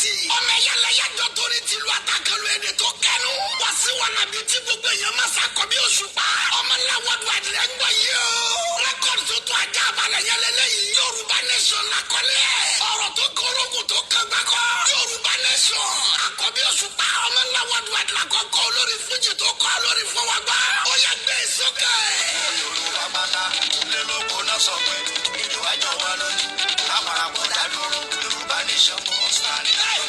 Èkìtì. Ọmọ ẹ̀yà lẹ́yà jọ torí tìlú àtàkàlù èdè tó kẹnu. Wàsíù Àlàbí tí gbogbo èèyàn máa ṣàkọ́bí Òṣùpá. Ọmọ ńlá wọ́dù àdìrẹ́ ń gbọ́ yìí o. Record tuntun ajá balẹ̀ yẹn lélẹ́yìí. Yorùbá Nation lakọ́lé ẹ̀. Ọ̀rọ̀ tó kọ́rọ́gùn tó kàn gbàkọ́. Yorùbá Nation. Àkọ́bí Òṣùpá, ọmọ ńlá wọ́dù àdìrẹ́ àkọ́kọ́ olórí fújì tó kọ́ lórí fún wa gbá. Ó yẹ gbé sókè. Yorùbá pátá lé lóko náà sọ pé ìlú àjọ wa lójú àpapọ̀ dádúró, Yorùbá Nation must stand. Ẹ ò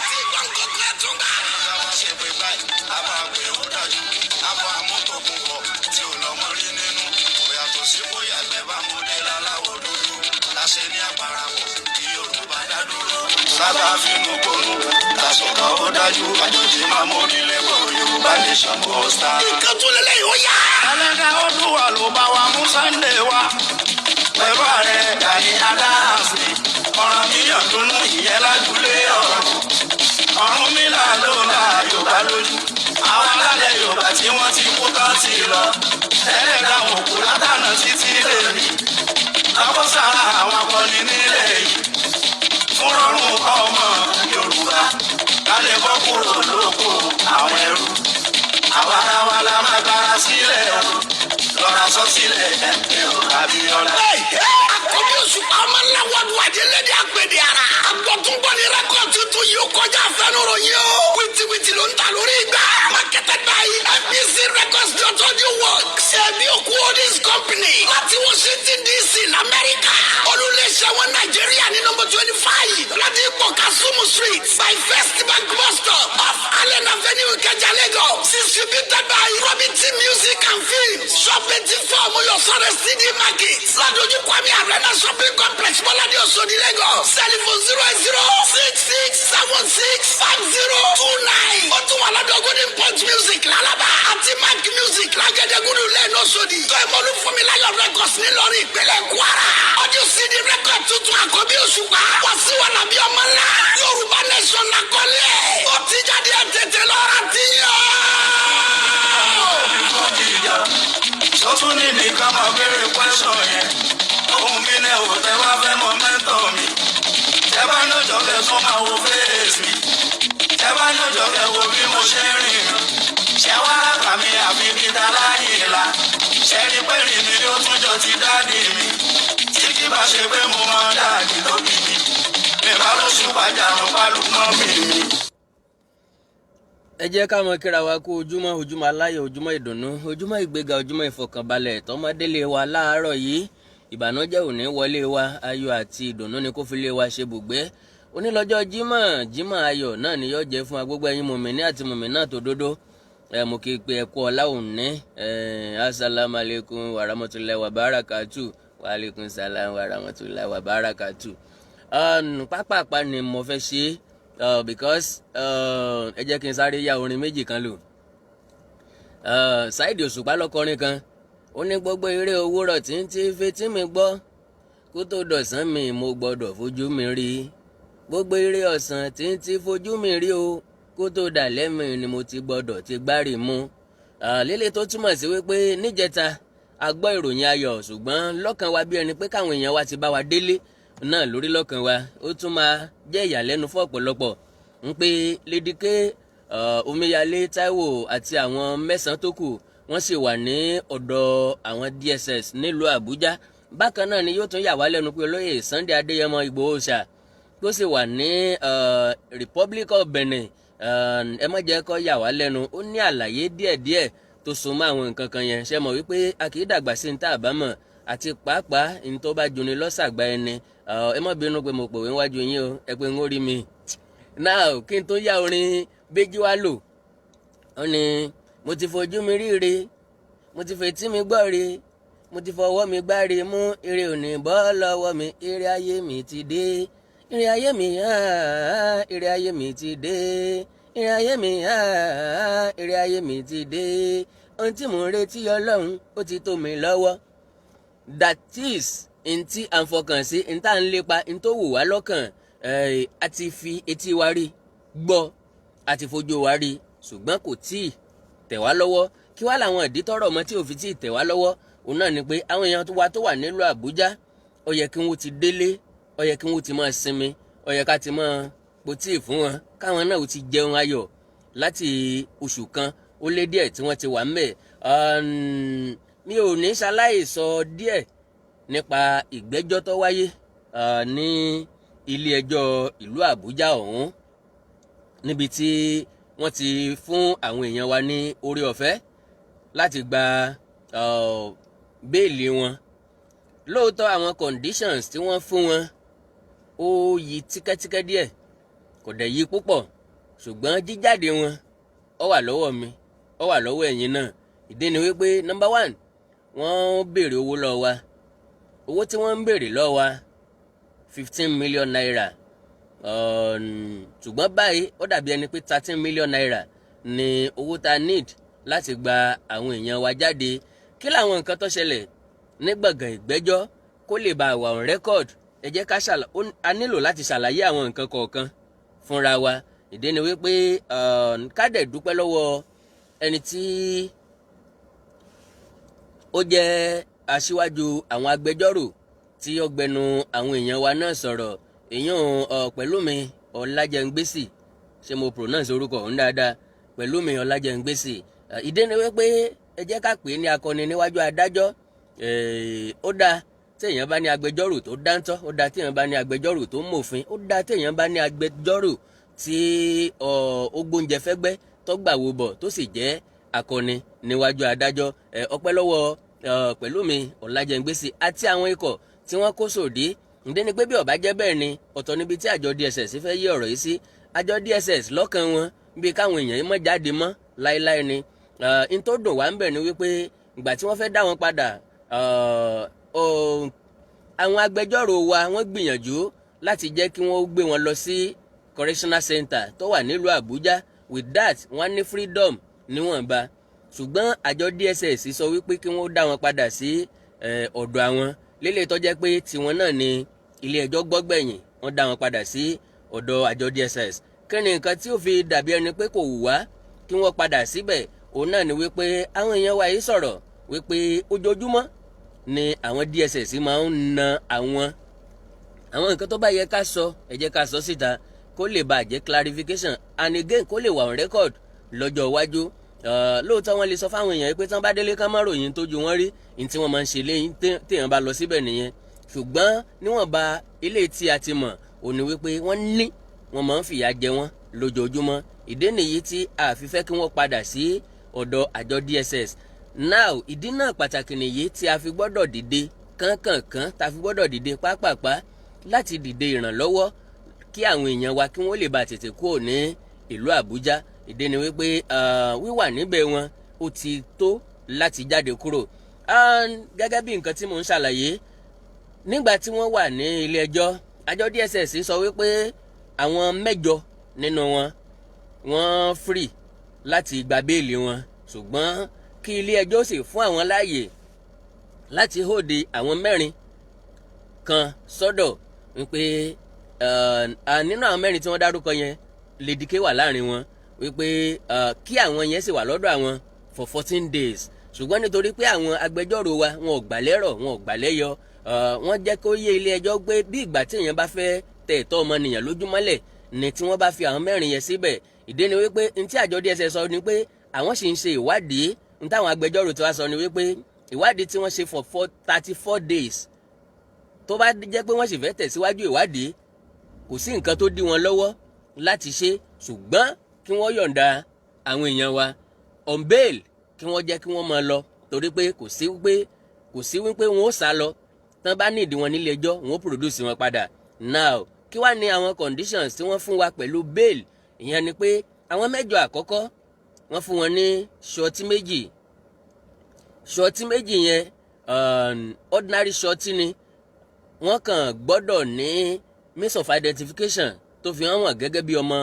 tí gbọ́n kókó ẹ̀ tún gbà. Káwá ṣe pé báyìí a máa pè ó dájú àbọ̀ àmútòkùn bọ̀ tí ò lọ́mọ rí nínú kò yàtọ̀ sí bóyá ẹgbẹ́ bá mú dé láláwọ̀ dúdú láṣẹ ní àparapọ̀ kí Yorùbá dádúró. Sábà fínú kónú lásọ̀rọ̀ ó dájú àjòjì máa mú onílé bọ̀, Yorùbá Nation must stand. Nǹkan tún lélẹ́yìí, ó yá. Ẹlẹ́dàá Oòduà ló bá wa mú Sunday wá pẹ̀lú ààrẹ Gani Adams ni ọ̀ràn míyàn dúnú ìyẹn lájúlé ọ̀run. Ọ̀rúnmìlà ló la Yorùbá lójú. Àwọn alálẹ̀ Yorùbá tí wọ́n ti kú tán ti lọ, ẹlẹ́dàá wọn kú látànà títí lèmi lọ́kọ́ sára àwọn akọni nílẹ̀ yìí fún rọrùn ọmọ Yorùbá ká lè bọ́ kúrò lóko àwọn ẹrú. Àwa ara wa la máa gbára sílẹ̀ o, lọ́ra sọ sílẹ̀ ẹ̀ Abíọ́lá. Àkọ́bí Òṣùpá, ọmọ ńlá wọ́dù àjẹlẹ́dẹ̀ àgbèdè ara. Agbọ́túngbọ́ ni record tuntun yìí, ó kọjá àfẹnuròyìn o. Wìtìwìtì ló ń ta lórí ìgbà. Marketed by NBC Records dot audio works. Ẹbí òkú Holdings Company. Láti Washington DC, l'Amẹ́ríkà. Olùléṣẹ́ wọn Nàìjíríà ní number 25, Ladipo Kasumu Street, by First Bank bus stop, off Allen Avenue, Ìkẹjà, Lagos. Distributed by Robinson Music and Films. Shop 84, Moyosore CD Market, Ladojú Kwame Arena Shopping Complex, Bọ́ládé, Oṣòdì, Lagos. Telephone 08066765029. Ó tún wà lọ́dọ̀ Golden Point Music l'Alaba àti Mark Music l'Agẹ́dẹ́gúdú lẹ́nu Oṣòdì. Tó ìmọ̀lú Fúnmiláyọ̀ Records nílọrin, ìpínlẹ̀ Kwara. Audio CD record tuntun Àkọ́bí Òṣùpá, Wàsíù Àlàbí, ọmọ ńlá. Yorùbá Nation lakọ́lé ẹ̀. Ó ti jáde, ẹ̀ tètè lọ́ra ti yàn. Sọ́tún ní nìkan máa béèrè question yẹn. Ohun mi náà ò tẹ́ wá fẹ́ mọ mẹ́tọ̀ mi. Tẹ́ bá lọ́jọ́ kẹ́ tún máa wo face mi. Tẹ́ bá lọ́jọ́ kẹ́ wo bí mo ṣe ń rìn mi. Ṣé wá kà mí àfi kí ta láyé la? Ṣé rí pé rìn mi ó tún jọ ti daddy mi? Tí kì bá ṣe pé mo mọ daddy tó bí mi. Mi bá lóṣù pàjáwọ̀ pálù mọ́ mi mi. Ẹ jẹ́ ká mọ kíra wa kú ojúmọ́, ojúmọ́ aláyọ̀, ojúmọ́ ìdùnnú, ojúmọ́ ìgbéga, ojúmọ́ ìfọkànbalẹ̀ tọmọdélé wa láàárọ̀ yìí. Ìbànújẹ́ ò ní wọlé wa, ayọ̀ àti ìdùnnú ni kó fi lé wa ṣe bùgbé. Onílọ́jọ́ jímọ̀, jímọ̀ ayọ̀ náà ni yóò jẹ́ fún wa. Gbogbo ẹ̀yin mùmíní àti mùmínà tó dódó, ẹ mú kí pé ẹ kú ọlá òní. Ẹ asalaamu alaykum wa rahmatulahi wa barakatu, wa aleykum salam wa rahmatulahi wa barakatu. Pápápá ni mo fẹ́ ṣe because ẹ jẹ́ kí n sáré ya orin méjì kan lò. Saheed Òṣùpá lọ́kọrin kan, ó ní gbogbo eré òwúrọ̀ tí ń tí fetí mi gbọ́, kó tó dọ̀sán mi mo gbọ́dọ̀ fojú mi rí. Gbogbo eré ọ̀sán tí ń tí fojú mi rí o, kó tó dàlẹ́ mi ni mo ti gbọ́dọ̀ ti gbárí mú. Lélẹ̀ tó túmọ̀ sí wípé níjẹta a gbọ́ ìròyìn ayọ̀, ṣùgbọ́n lọ́kàn wa bí ẹni pé káwọn èèyàn wa ti bá wa délé náà lórí lọ́kàn wa. Ó tún máa jẹ́ ìyàlẹ́nu fún ọ̀pọ̀lọpọ̀ ń pé Lady K, Omíyalé Táíwò àti àwọn mẹ́sàn-án tó kù, wọ́n sì wà ní ọ̀dọ̀ àwọn DSS nílùú Àbújá. Bákan náà ni yóò tún yà wá lẹ́nu pé olóyè Sunday Adéyẹmọ Ìgbòho ṣá tó sì wà ní Republic of Benin. Ẹ má jẹ́ kó yà wá lẹ́nu, ó ní àlàyé díẹ̀díẹ̀ tó so mọ́ àwọn nǹkan kan yẹn. Ṣe mọ̀ wípé a kì í dàgbà sí ní tá a bá mọ̀, àti pàápàá ní tó bá juni lọ́sàgbà ẹni. Ẹ má bínú pé mo pòwe níwájú yín o, ẹ pé ń rí mi náà kí n tó yá orin Béjì wá lò. Ó ní mo ti fojú mi ríre, mo ti fetí mi gbọ́ re, mo ti fọwọ́ mi gbáre mú, ire ò ní bọ́ lọ́wọ́ mi, ire ayé mi ti dé, ire ayé mi, ire ayé mi ti dé, ire ayé mi, ire ayé mi ti dé, ohun tí mò ń retí Ọlọ́run ó ti tó mi lọ́wọ́. That is ntí à ń fọkàn sí, ntá ń lépa, ntó wù wá lọ́kàn. A ti fi etí wa rí gbọ́, a ti fojú wa rí, ṣùgbọ́n kò tíì tẹ̀ wá lọ́wọ́. Kí wá làwọn ìdí tọ́rọ̀ mọ́ tí ò fi tíì tẹ̀ wá lọ́wọ́? Òun náà ni pé àwọn èèyàn wa tó wà nílùú Àbújá, ó yẹ kí wọ́n ti délé, ó yẹ kí wọ́n ti máa sinmi, ó yẹ ká ti máa Po tíì fún wọn, káwọn náà ó ti jẹun ayọ̀ láti oṣù kan ó lé díẹ̀ tí wọ́n ti wà ńbẹ̀. Mi ò ní ṣaláì sọ díẹ̀ nípa ìgbẹ́jọ́ tó wáyé ní ilé ẹjọ́ ìlú Àbújá ọ̀hún, níbi tí wọ́n ti fún àwọn èèyàn wa ní oore ọ̀fẹ́ láti gba béèlì wọn. Lóòótọ́, àwọn conditions tí wọ́n fún wọn ó yí tíkẹ́tíkẹ́ díẹ̀, kò dẹ̀ yí púpọ̀, ṣùgbọ́n jíjáde wọn, ó wà lọ́wọ́ mi, ó wà lọ́wọ́ ẹ̀yin náà. Ìdí ni wípé, number one, wọ́n béèrè owó lọ́wọ́ wa. Owó tí wọ́n ń béèrè lọ́wọ́ wa, ₦15 million, ṣùgbọ́n báyìí ó dàbí ẹni pé ₦13 million ni owó tá a need láti gba àwọn èèyàn wa jáde. Kí làwọn nǹkan tó ṣẹlẹ̀ ní gbọ̀ngàn ìgbẹ́jọ́, kó lè bá wà on record, ẹ jẹ́ ká ṣàlà a nílò láti ṣàlàyé àwọn nǹkan kọ̀ọ̀kan fúnra wa. Ìdí ni wípé ká dẹ̀ dúpẹ́ lọ́wọ́ ẹni tí ó jẹ́ aṣíwájú àwọn agbẹjọ́rò tí ó gbẹnu àwọn èèyàn wa náà sọ̀rọ̀, èèyàn Pẹ̀lúmi Ọlájẹngbèsì. Ṣé mo pronounce orúkọ ọ̀hún dáadáa? Pẹ̀lúmi Ọlájẹngbèsì. Ìdí ni wípé ẹ jẹ́ ká pè é ní akọni níwájú adájọ́. Ó dáa téèyàn bá ní agbẹjọ́rò tó dáńtọ́, ó dáa téèyàn bá ní agbẹjọ́rò tó mòfin, ó dáa téèyàn bá ní agbẹjọ́rò tí ó gbóúnjẹ fẹ́gbẹ́, tó gbàwó bọ̀, tó sì jẹ́ akọni níwájú adájọ́. Ọpẹ́ lọ́wọ́ Pẹ̀lúmi Ọlájẹngbèsì àti àwọn ikọ̀ tí wọ́n kó sòdí. Ǹdẹ́ ni pé bí ó bá jẹ́ bẹ́ẹ̀ ni, ọ̀tọ̀ níbi tí àjọ DSS fẹ́ yí ọ̀rọ̀ yìí sí. Àjọ DSS, lọ́kàn wọn, bí káwọn èèyàn yìí mọ́ jáde mọ́ láéláé ni. N tó dùn wá ń bẹ̀ ni wípé ìgbà tí wọ́n fẹ́ dá wọn padà, àwọn agbẹjọ́rò wa, wọ́n gbìyànjú láti jẹ́ kí wọ́n gbé wọn lọ sí correctional center tó wà nílùú Àbújá. With that, wọ́n ní freedom níwọ̀nba, ṣùgbọ́n àjọ DSS sọ wípé kí wọ́n dá wọn padà sí ọ̀dọ̀ àwọn lélẹ̀, tó jẹ́ pé tiwọn náà ni ilé ẹjọ́ gbọ́gbẹ̀yìn. Wọ́n dá wọn padà sí ọ̀dọ̀ àjọ DSS. Kí ni nǹkan tí ó fi dàbí ẹni pé kò wù wá kí wọ́n padà síbẹ̀? Òun náà ni wípé àwọn èèyàn wa yìí sọ̀rọ̀ wípé ojoojúmọ́ ni àwọn DSS máa ń na àwọn. Àwọn nǹkan tó bá yẹ ká sọ, ẹ jẹ́ ká sọ síta, kó lè bàa jẹ́ clarification and again, kó lè wà on record lọ́jọ́ iwájú. Lóòótọ́, wọ́n lè sọ fáwọn èèyàn pé tí wọ́n bá délé, ká má ròyìn tójú wọn rí ní tí wọ́n máa ń ṣe léyìn téèyàn bá lọ síbẹ̀ nìyẹn. Ṣùgbọ́n níwọ̀nba ilé tí a ti mọ̀, ò ní wípé wọ́n ní wọ́n máa ń fìyà jẹ wọ́n lójoojúmọ́. Ìdí nìyí tí a fi fẹ́ kí wọ́n padà sí ọ̀dọ̀ àjọ DSS now. Ìdí náà pàtàkì nìyí tí a fi gbọ́dọ̀ dìde kánkànkán, tá a fi gbọ́dọ̀ dìde pápápá láti dìde ìrànlọ́wọ́ kí àwọn èèyàn wa, kí wọ́n lè bá tètè kúrò ní ìlú Àbújá. Ìdí ni wípé wíwà níbẹ̀ wọn, ó ti tó láti jáde kúrò. Gẹ́gẹ́ bí nǹkan tí mò ń ṣàlàyé, nígbà tí wọ́n wà ní ilé ẹjọ́, àjọ DSS sọ wípé àwọn mẹ́jọ nínú wọn, wọ́n free láti gba béèlì wọn, ṣùgbọ́n kí ilé ẹjọ́ sì fún àwọn láàyè láti hold àwọn mẹ́rin kan sọ́dọ̀, wípé nínú àwọn mẹ́rin tí wọ́n dárúkọ yẹn, Lady K wà láàrin wọn, wípé kí àwọn yẹn sì wà lọ́dọ̀ àwọn for 14 days. Ṣùgbọ́n nítorí pé àwọn agbẹjọ́rò wa, wọn ò gbà lẹ́rọ̀, wọn ò gbà lẹ́yọ, wọ́n jẹ́ kó yé ilé ẹjọ́ pé bí ìgbà tí èèyàn bá fẹ́ tẹ ẹ̀tọ́ ọmọnìyàn lójúmọ́lẹ̀ ni tí wọ́n bá fi àwọn mẹ́rin yẹn síbẹ̀. Ìdí ni wípé n tí àjọ DSS sọ ni pé àwọn sì ń ṣe ìwádìí. N táwọn agbẹjọ́rò tí wọ́n sọ ni wípé ìwádìí tí wọ́n ṣe for 34 days, tó bá jẹ́ pé wọ́n sì fẹ́ tẹ̀síwájú ìwádìí, kò sí nǹkan tó dí wọn lọ́wọ́ láti ṣe, ṣùgbọ́n kí wọ́n yọ̀ǹda àwọn èèyàn wa on bail, kí wọ́n jẹ́ kí wọ́n máa lọ, torí pé kò sí wípé wọn ó sá lọ. Tán bá nídìí wọn nílé ẹjọ́, wọn ó produce wọn padà. Now, kí wá ní àwọn conditions tí wọ́n fún wa pẹ̀lú bail? Ìyẹn ni pé àwọn mẹ́jọ àkọ́kọ́, wọ́n fún wọn ní surety méjì. Surety méjì yẹn, ordinary surety ni. Wọ́n kàn gbọ́dọ̀ ní means of identification tó fi hàn wọ́n gẹ́gẹ́ bí ọmọ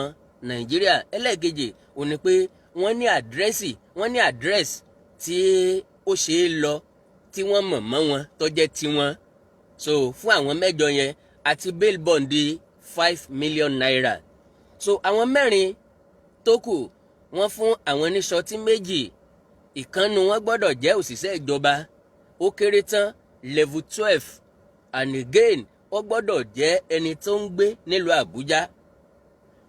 Nàìjíríà. Ẹlẹ́ẹ̀kejì ò ní pé wọ́n ní àdírẹ́sì, wọ́n ní àdírẹ́sì tí ó ṣe é lọ, tí wọ́n mọ̀ mọ́ wọn, tó jẹ́ tiwọn. So fún àwọn mẹ́jọ yẹn, àti bail bond di ₦5 million. So àwọn mẹ́rin tó kù, wọ́n fún àwọn ní surety méjì. Ìkànnù wọn gbọ́dọ̀ jẹ́ òṣìṣẹ́ ìjọba, ó kéré tán level 12, and again, ó gbọ́dọ̀ jẹ́ ẹni tó ń gbé nílùú Àbújá.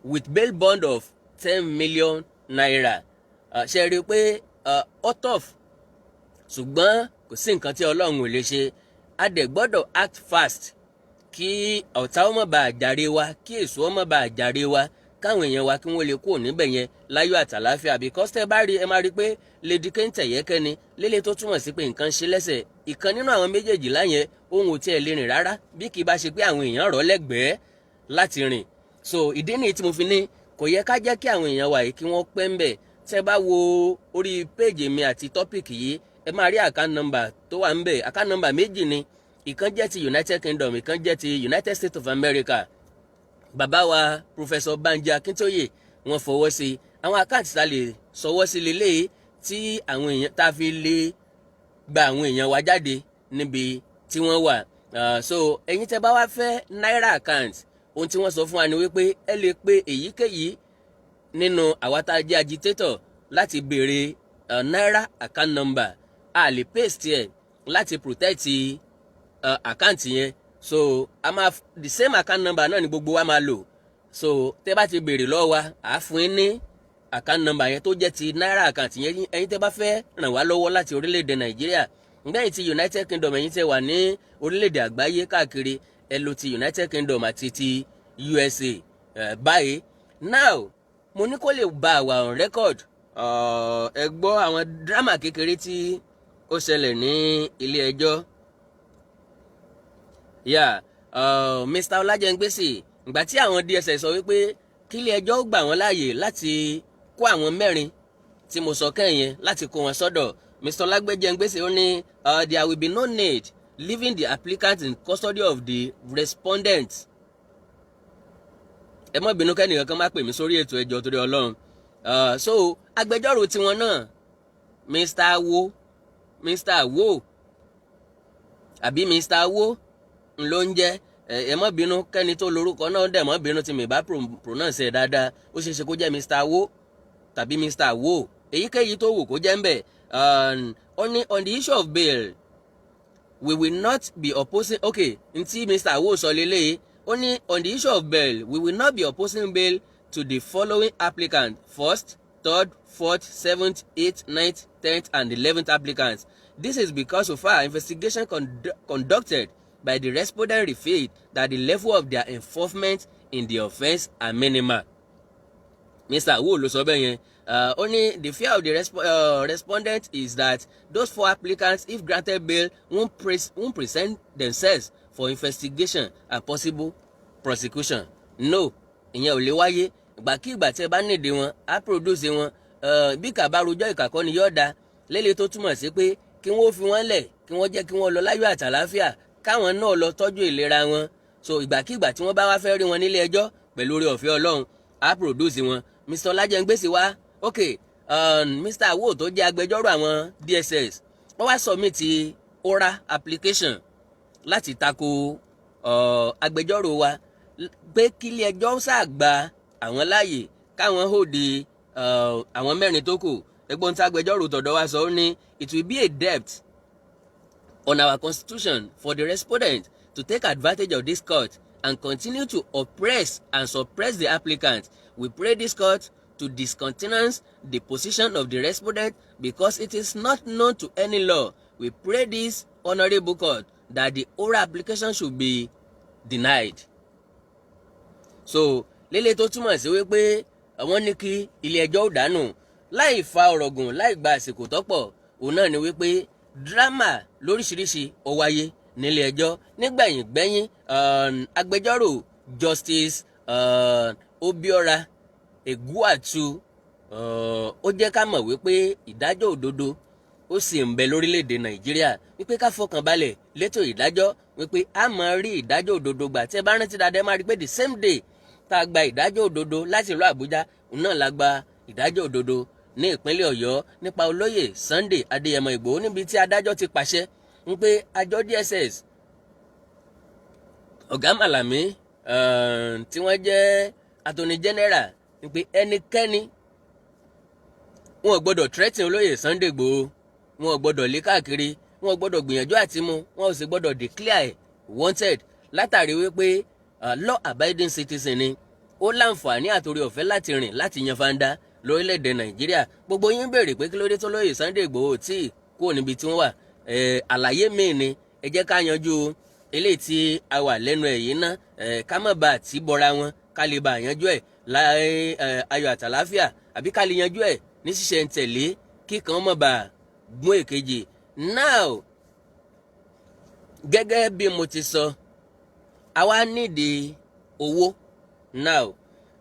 with bail bond of ₦10 million. Ṣe rí i pé out of, ṣùgbọ́n kò sí nǹkan tí Ọlọ́run ò lè ṣe. A dẹ̀ gbọ́dọ̀ act fast kí ọ̀tá ó má bàa jàre wa, kí èso ó má bàa jàre wa, káwọn èèyàn wa kí wọ́n lè kúrò níbẹ̀ yẹn láyọ̀ àtàláfíà, because tẹ́ bá rí, ẹ máa rí pé Lady K ń tẹ̀yẹ́kẹ́ ni lélẹ̀, tó túmọ̀ sí pé nǹkan ṣe lẹ́sẹ̀. Ìkan nínú àwọn méjèèjì láyẹn, òun ò tiẹ̀ lè rìn rárá bí kì í bá ṣe pé àwọn èèyàn rọ̀ lẹ́gbẹ̀ẹ́ láti rìn. So ìdí nìyí tí mo fi ní kò yẹ ká jẹ́ kí àwọn èèyàn wa yìí kí wọ́n pẹ́ ń bẹ̀. Tẹ́ bá wo orí péèjì mi àti topic yìí, ẹ máa rí account number tó wà ń bẹ̀. Account number méjì ni, ìkan jẹ́ ti United Kingdom, ìkan jẹ́ ti United States of America. Bàbá wa Professor Banji Akintoye, wọ́n fọwọ́ sí àwọn account tá a lè sọwọ́ sí lélẹ́yìí tí àwọn èèyàn tá a fi lè gba àwọn èèyàn wa jáde níbi tí wọ́n wà. So ẹ̀yin tẹ́ bá wá fẹ́ náírà account, ohun tí wọ́n sọ fún wa ni wípé ẹ lè pe èyíkéyìí nínú àwa tá a jẹ́ agitator láti béèrè náírà account number. A lè paste ẹ̀ láti protect account yẹn. So a máa the same account number náà ni gbogbo wa máa lò. So tẹ́ bá ti béèrè lọ́wọ́ wa, à á fún yín ní account number yẹn tó jẹ́ ti náírà account yẹn. Ẹ̀yin tẹ́ bá fẹ́ ràn wá lọ́wọ́ láti orílẹ̀-èdè Nàìjíríà, gbẹ̀yìn ti United Kingdom, ẹ̀yin tẹ́ wà ní orílẹ̀-èdè àgbáyé káàkiri, ẹ lò ti United Kingdom àti ti USA. Báyìí now, mo ní kó lè bá àwa on record. Ẹ gbọ́ àwọn drama kékeré tí ó ṣẹlẹ̀ ní ilé ẹjọ́. Yeah, Mr. Ọlájẹ́ngbèsì, ìgbà tí àwọn DSS sọ wípé kí ilé ẹjọ́ gbà wọ́n láàyè láti kó àwọn mẹ́rin tí mo sọ kẹ́yìn láti kó wọn sọ́dọ̀, Mr. Ọlájẹ́ngbèsì ó ní there will be no need leaving the applicant in custody of the respondent. Ẹ má bínú, kẹ́nìkan kan má pè mí sórí ètò ẹjọ́ torí Ọlọ́run. So agbẹjọ́rò tiwọn náà, Mr. Awo, Mr. Awo àbí Mr. Awo ló ń jẹ́. Ẹ má bínú, kẹ́ni tó lórúkọ náà dẹ̀ má bínú tí mi bá pronounce ẹ̀ dáadáa. Ó ṣeé ṣe kó jẹ́ Mr. Awo tàbí Mr. Awo, èyíkéyìí tó wù kó jẹ́ ń bẹ̀. Ó ní on the issue of bail, we will not be opposing. Okay, ntí Mr. Awo sọ lélẹ́yìí, ó ní on the issue of bail, we will not be opposing bail to the following applicants: first, third, fourth, seventh, eighth, ninth, 10th and 11th applicants. This is because so far investigation conducted by the respondent revealed that the level of their involvement in the offence are minimal. Mr. Awo ló sọ bẹ́ẹ̀ yẹn. Ó ní the fear of the respondent is that those four applicants, if granted bail, won't present themselves for investigation and possible prosecution. No, ìyẹn ò lè wáyé. Ìgbàkigbà tí ẹ bá nídìí wọn, á produce wọn. Bí kà bá rojọ́, ìkà kọ́ ni yóò da lélẹ̀, tó túmọ̀ sí pé kí wọ́n fi wọ́n lẹ̀, kí wọ́n jẹ́ kí wọ́n lọ láyọ̀ àtàláfíà, káwọn náà lọ tọ́jú ìlera wọn. So ìgbàkigbà tí wọ́n bá wá fẹ́ rí wọn nílé ẹjọ́, pẹ̀lú oore ọ̀fẹ́ Ọlọ́run, á produce wọn. Mr. Ọlájẹ́ngbèsì wá, ok, Mr. Awo tó jẹ́ agbẹjọ́rò àwọn DSS, wọ́n wá submit oral application láti tako agbẹjọ́rò wa pé kílé ẹjọ́ sáà gba àwọn láàyè káwọn hold àwọn mẹ́rin tó kù. Ẹgbọ́n tí agbẹjọ́rò tọ̀dọ̀ wa sọ, ó ní it will be a debt on our constitution for the respondent to take advantage of this court and continue to oppress and suppress the applicant. We pray this court to discountenance the position of the respondent because it is not known to any law. We pray this honourable court that the oral application should be denied. So lélẹ̀ tó túmọ̀ sí wípé wọ́n ní kí ilé ẹjọ́ ò dànù. Láì fa ọ̀rọ̀ gùn, láì gba àsìkò tọ́pọ̀, òun náà ni wípé drama lóríṣiríṣi ó wáyé nílé ẹjọ́. Nígbẹ̀yìn gbẹ́yìn, agbẹjọ́rò Justice Obiora Egwuatu, ó jẹ́ ká mọ̀ wípé ìdájọ́ òdodo ó sì ń bẹ lórílẹ̀‐èdè Nàìjíríà, wípé ká fọkàn balẹ̀ létò ìdájọ́, wípé a máa rí ìdájọ́ òdodo gbà. Tí ẹ bá rántí dáadáa, ẹ máa rí pé the same day tá a gba ìdájọ́ òdodo láti ìlú Àbújá, òun náà la gba ìdájọ́ òdodo ní ìpínlẹ̀ Ọ̀yọ́ nípa olóyè Sunday Adéyẹmọ Ìgbòho, níbi tí adájọ́ ti pàṣẹ ń pé àjọ DSS, ọ̀gá Màlàmí tí wọ́n jẹ́ attorney general, ń pé ẹnikẹ́ni wọn ò gbọ́dọ̀ threaten olóyè Sunday Ìgbòho, wọn ò gbọ́dọ̀ lé káàkiri, wọn ò gbọ́dọ̀ gbìyànjú àti mú, wọn ò sì gbọ́dọ̀ declare wanted, látàrí wípé law abiding citizen ni. Ó láǹfààní àtòrí ọ̀fẹ́ láti rìn, láti yan fanda lórílẹ̀‐èdè Nàìjíríà. Gbogbo yín béèrè pé kí ló dé tó lóye Sunday Igboho tí kúrò níbi tí wọ́n wà. Àlàyé míì ni. Ẹ jẹ́ ká yanjú eléyìí tí a wà lẹ́nu ẹ̀ yìí ná, ká má bàa tí bọ́ra wọn, ká lè bá yanjú ẹ̀ láì ayọ̀ àtàláfíà, àbí ká lè yanjú ẹ̀ ní ṣíṣe ń tẹ̀lé, kíkan má bàa gún èkejì. Now, gẹ́gẹ́ bí mo ti sọ, àwa nídìí owó. Now,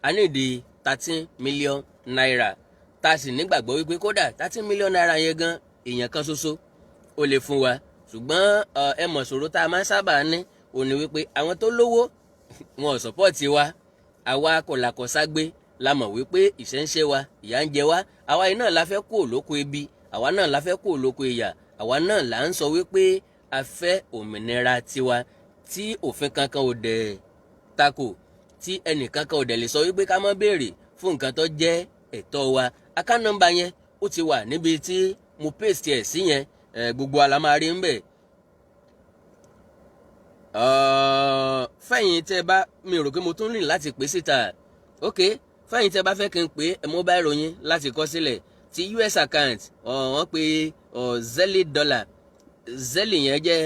a nídìí ₦13 million, tá a sì nígbàgbọ́ wípé kódà ₦13 million yẹn gan, èèyàn kan ṣoṣo ó lè fún wa. Ṣùgbọ́n ẹ mọ̀, ṣòro tá a máa ń sábà ní òní wípé àwọn tó lówó wọn ò support wa. Àwa kọ̀làkọ̀ságbé la mọ̀ wípé ìṣẹ́ ń ṣe wa, ìyà ń jẹ wá. Àwa yìí náà la fẹ́ kó lóko ebi, àwa náà la fẹ́ kó lóko ìyà, àwa náà là ń sọ wípé a fẹ́ òmìnira tiwa, tí òfin kankan ò dẹ̀ tako, tí ẹnìkankan ò dẹ̀ lè sọ wípé ká má béèrè fún nǹkan tó jẹ́ ẹ̀tọ́ wa. Account number yẹn, ó ti wà níbi tí mo paste ẹ̀ sí yẹn. Gbogbo wa la máa rí ń bẹ̀. Fẹ́yìn tẹ́ bá mi rò pé mo tún rìn láti pè síta, ok, fẹ́yìn tẹ́ bá fẹ́ kí n pè é, mobile ròyìn láti kọ sílẹ̀. Ti US account, wọ́n pe Zelle dollar. Zelle yẹn jẹ́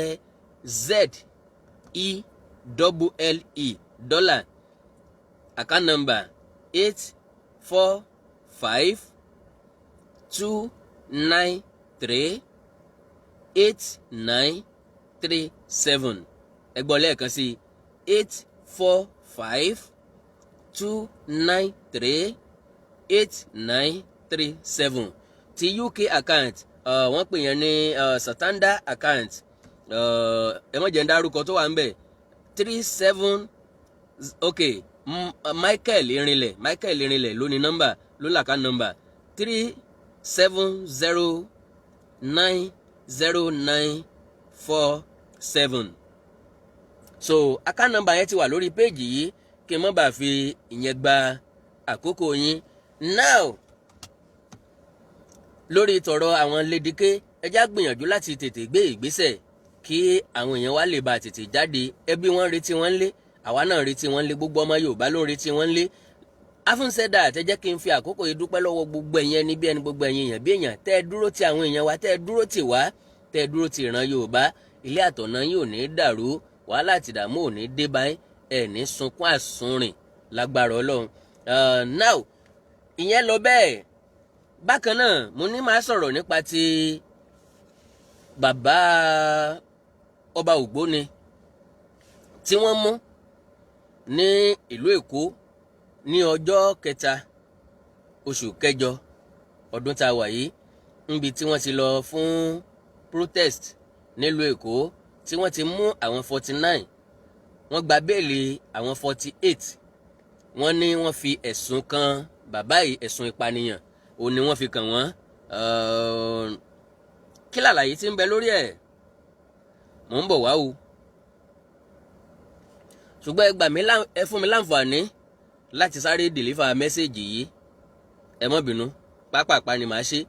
ZELLE dollar. Account number 8452938937. Ẹ gbọ́ lẹ́ẹ̀kan sí: 8452938937. Ti UK account, wọ́n pè yẹn ní Santander account. Ẹ má jẹ́ ń dárúkọ tó wà ń bẹ̀. Three seven, ok, Michael Irinlẹ̀, Michael Irinlẹ̀ ló ní nọ́mbà, ló l'account number 3709094 7. So account number yẹn ti wà lórí péèjì yìí, kí n má bàa fi ìyẹn gba àkókò yín. Now, lórí tọ̀rọ̀ àwọn lédìké, ẹ já gbìyànjú láti tètè gbé ìgbésẹ̀ kí àwọn èèyàn wa lè bá tètè jáde. Ẹbí wọn retí wọn lé, àwa náà retí wọn lé, gbogbo ọmọ Yorùbá ló ń retí wọn lé. Afúnṣẹ́dá àtẹ́jẹ́ kí n fi àkókò yìí dúpẹ́ lọ́wọ́ gbogbo ẹ̀yin ẹni bí ẹni, gbogbo ẹ̀yin èèyàn bí èèyàn tẹ́ ẹ dúró ti àwọn èèyàn wa, tẹ́ ẹ dúró tì wá, tẹ́ ẹ dúró ti ìran Yorùbá. Ilé àtọ̀nà yìí ò ní dàrú, wàhálà àtìdààmú ò ní dé báyìí, ẹ̀ ní sunkún àsunrìn lágbára Ọlọ́run. Now, ìyẹn lọ bẹ́ẹ̀. Bákan náà, mo ní máa sọ̀rọ̀ nípa ti bàbá ọba Ògbóni tí wọ́n mú ní ìlú Èkó ní ọjọ́ kẹta oṣù kẹjọ ọdún tá a wà yìí, níbi tí wọ́n ti lọ fún protest nílùú Èkó, tí wọ́n ti mú àwọn 49, wọ́n gba béèlì àwọn 48. Wọ́n ní wọ́n fi ẹ̀sùn kan bàbá yìí, ẹ̀sùn ìpànìyàn òun ni wọ́n fi kàn wọ́n. Kí làlàyé tí ń bẹ lórí ẹ̀? Mò ń bọ̀ wá o, ṣùgbọ́n ẹ gbà mí, ẹ fún mi láǹfààní láti sáré deliver message yìí. Ẹ má bínú, pápápá ni màá ṣe.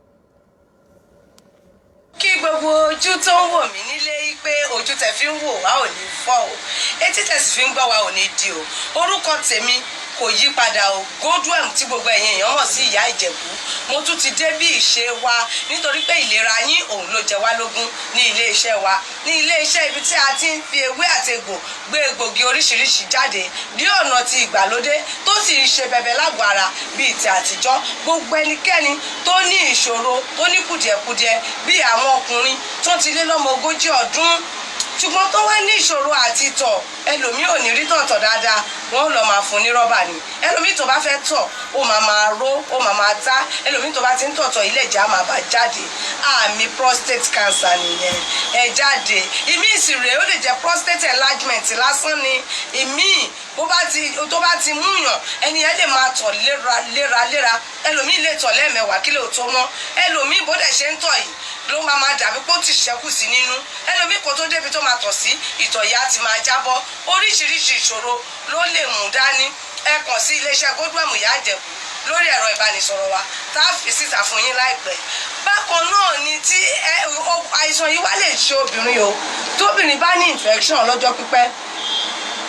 Kí gbogbo ojú tó ń wò mí nílé pé ojú tẹ fi ń wò wá ò ní fọ́ o, etí tẹ sì fi ń gbọ́ wá ò ní di o. Orúkọ tèmi kò yí padà o, Godwem, tí gbogbo ẹ̀yin èèyàn mọ̀ sí Ìyá Ìjẹ̀bú. Mo tún ti dé bí ìṣe wa, nítorí pé ìlera yín òun ló jẹ wá lógún ní ilé iṣẹ́ wa, ní ilé iṣẹ́ ibi tí a ti ń fi ewé àti egbò gbé egbògi oríṣiríṣi jáde ní ọ̀nà ti ìgbàlódé, tó sì ń ṣe bẹbẹ lágọ̀ọ́ ara bíi ti àtijọ́. Gbogbo ẹnikẹ́ni tó ní ìṣòro, tó ní kùdìẹ̀kudiẹ, bíi àwọn ọkùnrin tó ti lé lọ́mọ 40 ọdún ṣùgbọ́n tó wá ní ìṣòro àti tọ̀, ẹlòmíì ò ní rí tọ̀tọ̀ dáadáa, wọ́n lọ máa fún ní rọ́bà ni. Ẹlòmíì tó bá fẹ́ tọ̀, ó máa máa ró, ó máa máa tá. Ẹlòmíì tó bá ti ń tọ̀tọ̀, ilé ìjà máa bá jáde. Àmì prostate cancer nìyẹn. Ẹ jáde. Ìmíì sì rèé, ó lè jẹ́ prostate enlargement lásán ni. Ìmíì bó bá ti tó bá ti múyàn, ẹni yẹn lè máa tọ̀ léra léra léra. Ẹlòmíì lè tọ̀ lẹ́ẹ̀mẹwàá kí lè tó mọ́. Ẹlòmíì bó dẹ̀ ṣe ń tọ̀ yìí ló máa máa dàbí pé ó ti ṣẹ́kù sí nínú. Ẹlòmíì, kó tó débi tó máa tọ̀ sí, ìtọ̀ yìí á ti máa jábọ́. Oríṣiríṣi ìṣòro ló lè mú dání. Ẹ kàn sí iléeṣẹ́ Godwem Ìyá Ìjẹ̀bú lórí ẹ̀rọ ìbánisọ̀rọ̀ wa tá a fi síta fún yín láìpẹ́. Bákan náà ni tí àìsàn yìí wá lè ṣe obìnrin o. Tóbìnrin bá ní infection lọ́jọ́ pípẹ́.